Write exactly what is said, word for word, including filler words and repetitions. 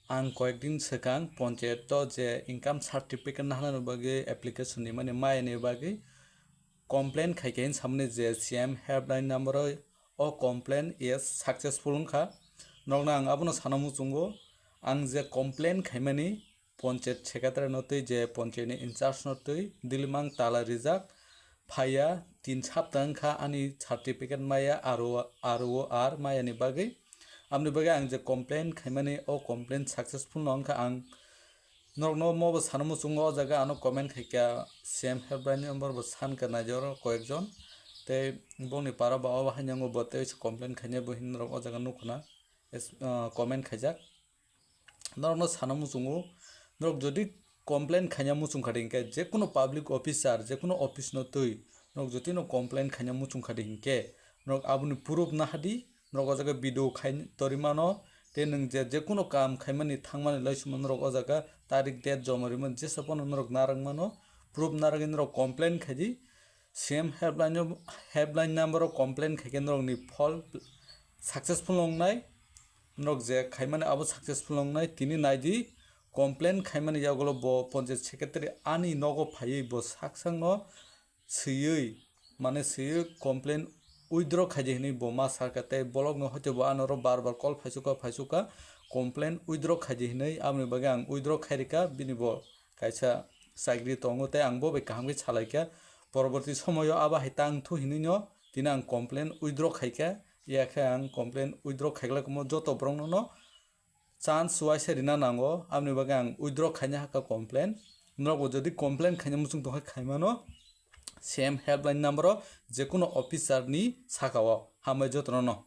Ang koyekdin swkang ponchayat o je income certificate naharnani bagwi application nimani mayani bagwi complain khaikha hinwi samani je C M helpline number o, o complain is successful wngkha. Norokno ang abono sana muchungo, ang je complain khaimani ponchayat secretary no twi je ponchayat ni in charge no twi dilimang tala rijak phaiya, tin sapta wngkha ani certificate maya aro, aro ar mayani bagwi. Amni bagwi ang je complain khaimani o complain successful no wngkha. Ang norokno mobo sana muchungo, o jaga ano comment khaikha, C M helpline number bo sankha naijoro koyekjon, tei bongni para ba obo haino bo tei complain khainai bo hinwi norok o jaga nukhuna, es-, ah, comment khaijak. Norokno sana muchungo, norok jodi complain khaina muchungkha di hinkhe, jekunu public officer, jekunu office no twi norok jotino complain khaina muchungkha di hinkhe, norok aboni proof nahadi, norok o jaga video khai torwi mano, tei nwng je jekunu kaam khaimani thangmani laisima norok o jaga tarik date joma rwmani jesa phano norok narwk mano, proof narwgwi norok complain khaidi. C M helpline o, helpline number o complain khaikhe norokni phol successful wngnai, norok je khaimani abo successful wngnai. Tini naidi, complain khaimani yagulo bo ponchayat secretary ani nogo phaiwi bo saksakno swiwi, mane swiwi complain withdraw khaidi hinwi bo ma sakha, tei bolokno hoite bo anoro bar bar call phaisukha, phaisukha, complain withdraw khaidi hinwi. Aboni bagwi ang withdraw khairikha, bini bo kaisa chakri tongo, tei ang bo bai kaham khe salaikha. Poroborti somoyo abo hai tang thu hinwi no tini ang complain withdraw khaikha, yakhe ang complain withdraw khaiglai kamo joto borokno no chance uaisa rina nango, aboni bagwi ang withdraw khaina hakha complain. Norokbo jodi complain khaina muchung tongkha khaimano, C M helpline number o jekunu officer ni saka o. Hambai jotono no.